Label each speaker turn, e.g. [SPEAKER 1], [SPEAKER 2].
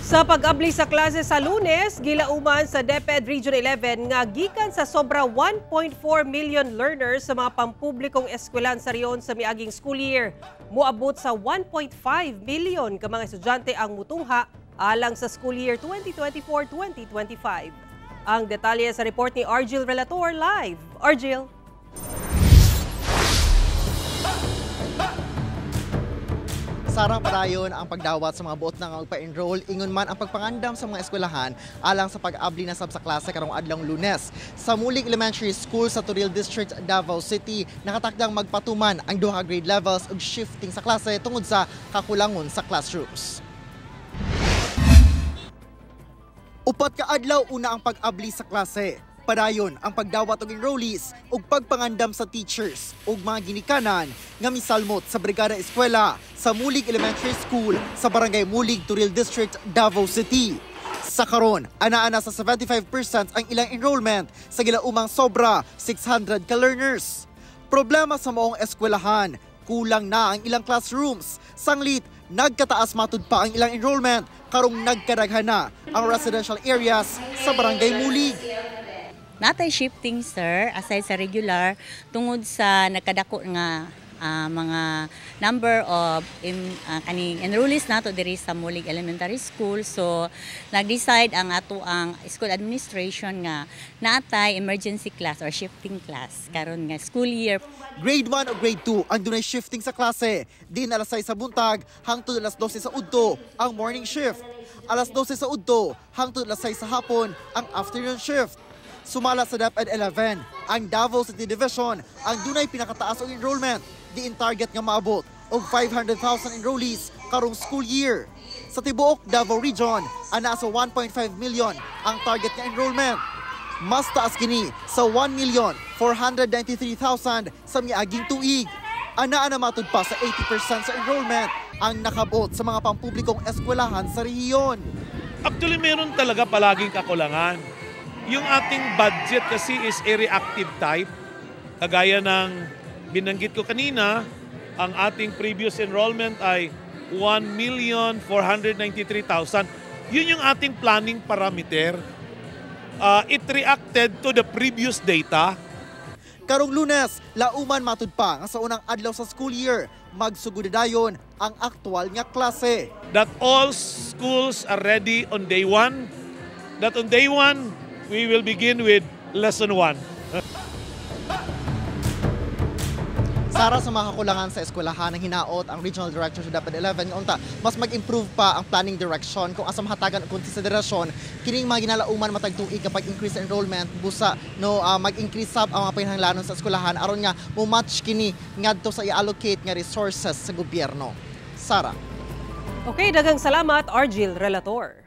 [SPEAKER 1] Sa pag-abli sa klase sa Lunes, gilauman sa DepEd Region 11 nga gikan sa sobra 1.4 million learners sa mga pampublikong eskwelahan sa rehiyon sa miaging school year. Moabot sa 1.5 million ka mga estudyante ang mutungha alang sa school year 2024-2025. Ang detalye sa report ni Argil Relator live. Argil.
[SPEAKER 2] Sara, padayon ang pagdawat sa mga buot na magpa-enroll, ingon man ang pagpangandam sa mga eskwelahan alang sa pag-abli na sab sa klase karong adlawng Lunes. Sa Mulig Elementary School sa Toril District, Davao City, nakatakdang magpatuman ang duha ka grade levels ug shifting sa klase tungod sa kakulangon sa classrooms. Upat ka adlaw una ang pag-abli sa klase. Padayon ang pagdawat og enrollees ug pagpangandam sa teachers ug mga ginikanan nga misalmot sa Brigada Eskwela sa Mulig Elementary School sa Barangay Mulig, Toril District, Davao City. Sa karon, ana-ana sa 75% ang ilang enrollment sa gilaumang sobra 600 ka learners. Problema sa maong eskwelahan, kulang na ang ilang classrooms. Sanglit, nagkataas matud pa ang ilang enrollment karong nagkadaghan na ang residential areas sa Barangay Mulig.
[SPEAKER 3] Natay shifting, sir, aside sa regular, tungod sa nagkadako nga mga number of kaning enrollees nato diri sa Mulig Elementary School. So nag-decide ang ato ang school administration nga naatay emergency class or shifting class karon nga school year.
[SPEAKER 2] Grade 1 o grade 2 ang dunay shifting sa klase. Din alas 6 sa buntag hangtod alas 12 sa udto ang morning shift. Alas 12 sa udto hangtod alas 6 sa hapon ang afternoon shift. Sumala sa DepEd 11, ang Davao City Division ang dunay pinakataas og enrollment, diin target nga maabot og 500,000 enrollees karong school year. Sa tibuok Davao Region, ana sa 1.5 million ang target nga enrollment. Mas taas kini sa 1,493,000 sa miaging tuig. Ana-ana matud pa sa 80% sa enrollment ang nakabot sa mga pampublikong eskwelahan sa rehiyon.
[SPEAKER 4] Actually, meron talaga palaging kakulangan. Yung ating budget kasi is a reactive type. Kagaya ng binanggit ko kanina, ang ating previous enrollment ay 1,493,000. Yun yung ating planning parameter. It reacted to the previous data.
[SPEAKER 2] Karong Lunes, lauman matud pa nga sa unang adlaw sa school year, magsugod dayon ang aktual nga klase.
[SPEAKER 4] That all schools are ready on day one. That on day one, we will begin with lesson 1.
[SPEAKER 2] Sara, sa mga kakulangan sa eskwelahan ang hinaot ang Regional Director sa DepEd 11 nga unta mas mag-improve pa ang planning direction kung asa mahatagan og konsiderasyon kining mga ginalauman matag tuig kapag increase enrollment busa no mag-increase sab ang mga panginahanglanon sa eskwelahan aron nga mo match kini ngadto sa i-allocate nga resources sa gobyerno. Sara.
[SPEAKER 1] Okay, daghang salamat, Argil Relator.